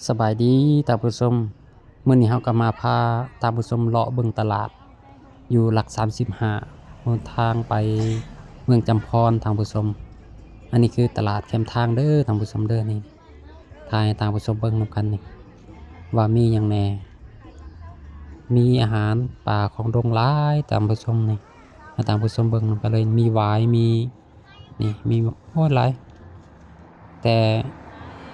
ສະບາຍດີທ່ານຜູ້ຊົມ, ມື້ນີ້ເຮົາກໍມາພາທ່ານຜູ້ຊົມເລາະເບິ່ງຕະຫຼາດຢູ່ຫຼັກສາມສິບຫ້າ ຫົນທາງໄປເມືອງຈຳພອນທ່ານຜູ້ຊົມ. ອັນນີ້ຄືຕະຫຼາດແຄມທາງເດີທ່ານຜູ້ຊົມເດີ. ນີ້ ຖ່າຍໃຫ້ທ່ານຜູ້ຊົມເບິ່ງນຳກັນນີ້ ວ່າມີຫຍັງແດ່. ມີອາຫານປ່າຂອງດົງຫຼາຍທ່ານຜູ້ຊົມນີ້ ໃຫ້ທ່ານຜູ້ຊົມເບິ່ງນຳກັນເລີຍ. ມີຫວາຍ ມີ ນີ້ມີໝາກໂພດຫຼາຍ ແຕ່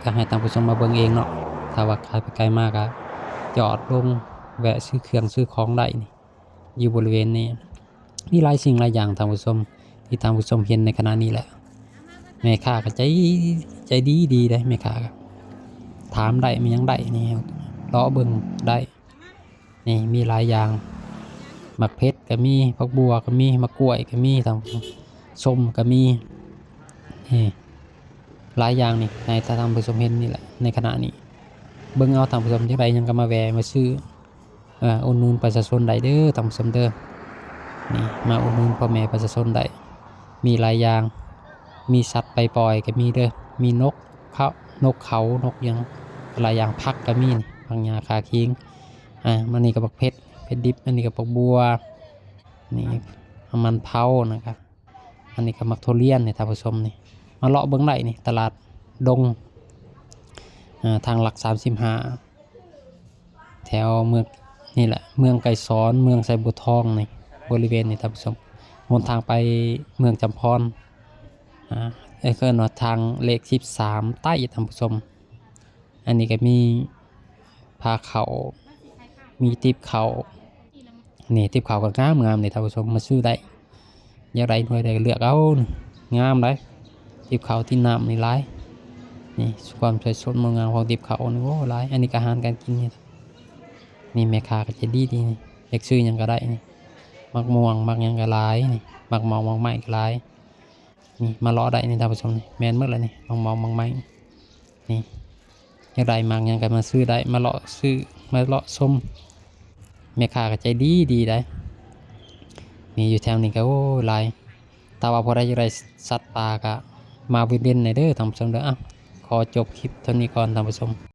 ກໍໃຫ້ທ່ານຜູ້ຊົມມາເບິ່ງເອງເນາະ. ຖ້າວ່າໃຜໄປໃຜມາກໍຈອດລົງແວະຊື້ເຄື່ອງຊື້ຂອງໄດ້ນີ້ ຢູ່ບໍລິເວນນີ້. ມີຫຼາຍສິ່ງຫຼາຍຢ່າງທ່ານຜູ້ຊົມ ທີ່ທ່ານຜູ້ຊົມເຫັນໃນຂະນະນີ້ແຫຼະ. ແມ່ຄ້າກໍໃຈ ໃຈດີດີເດ້ ແມ່ຄ້າກໍຖາມໄດ້ ແມ່ນຫຍັງໄດ້ນີ້ ເລາະເບິ່ງໄດ້. ນີ້ມີຫຼາຍຢ່າງ ໝາກເຜັດກໍມີ ຜັກບົ່ວກໍມີ ໝາກກ້ວຍກໍມີ ທ່ານຜູ້ຊົມ ສົ້ມກໍມີ. ນີ້ຫຼາຍຢ່າງນີ້ ໃຫ້ທ່ານຜູ້ຊົມເຫັນນີ້ແຫຼະ ໃນຂະນະນີ້. ເບິ່ງເອົາທ່ານຜູ້ຊົມ ຢາກໄດ້ຫຍັງກໍມາແວ່ມາຊື້ ເອີ ອຸດໜູນປະຊາຊົນໄດ້ເດີທ່ານຜູ້ຊົມເດີ. ນີ້ມາອຸດໜູນພໍ່ແມ່ປະຊາຊົນໄດ້ ມີຫຼາຍຢ່າງ ມີສັດໄປປ່ອຍກໍມີເດີ ມີນົກເຂົາ ນົກເຂົາ ນົກຫຍັງ ຫຼາຍຢ່າງ. ຜັກກໍມີນີ້ ຜັກຫຍ້າຂາຄີງ ອາ ອັນນີ້ກໍບັກເຜັດ ເຜັດດິບ. ອັນນີ້ກໍຜັກບົ່ວ ນີ້ ມັນເຜົານະ ອັນນີ້ກໍໝາກທຸລຽນນີ້ທ່ານຜູ້ຊົມ. ນີ້ມາເລາະເບິ່ງໄດ້ນີ້ ຕະຫຼາດດົງ ເອີ ທາງຫຼັກສາມສິບຫ້າ ແຖວເມືອງ ນີ້ແຫຼະ ເມືອງໄກສອນ ເມືອງໄຊບົວທອງນີ້ ບໍລິເວນນີ້ທ່ານຜູ້ຊົມ ຫົນທາງໄປເມືອງຈຳພອນ ອາ ເອີ້ນວ່າທາງເລກສິບສາມໃຕ້ທ່ານຜູ້ຊົມ. ອັນນີ້ກໍມີຜ້າເຂົ້າ ມີຕິບເຂົ້າ ນີ້ຕິບເຂົ້າກໍງາມໆ ນີ້ທ່ານຜູ້ຊົມ ມາຊື້ໄດ້ ຢາກໄດ້ໜ່ວຍໃດກໍເລືອກເອົາ ງາມໄດ໋. ຕິບເຂົ້າຕິບນ້ຳນີ້ຫຼາຍ ນີ້ຄວາມສວຍສົດງົດງາມຂອງຕິບເຂົ້ານີ້ ໂອ້ ຫຼາຍ. ອັນນີ້ກໍອາຫານການກິນນີ້ ນີ້ແມ່ຄ້າກໍໃຈດີດີນີ້ ຢາກຊື້ຫຍັງກໍໄດ້ນີ້ ໝາກມ່ວງໝາກຫຍັງກໍຫຼາຍນີ້ ໝາກເໝົາະໝາກໄມ້ກໍຫຼາຍ. ນີ້ມາເລາະໄດ້ນີ້ທ່ານຜູ້ຊົມ ນີ້ແມ່ນໝົດແລ້ວນີ້ ໝາກເໝົາະໝາກໄມ້. ນີ້ຢາກໄດ້ໝາກຫຍັງກໍມາຊື້ໄດ້ ມາເລາະຊື້ ມາເລາະຊົມ ແມ່ຄ້າກໍໃຈດີດີໄດ໋. ນີ້ຢູ່ແຖວນີ້ກໍ ໂອ້ ຫຼາຍ. ຖ້າວ່າຜູ້ໃດຢາກໄດ້ສັດປ່າກໍມາເວັນໆ ແດ່ເດີທ່ານຜູ້ຊົມເດີ. ອ່ະ ຂໍຈົບຄລິບເທົ່ານີ້ກ່ອນທ່ານຜູ້ຊົມ.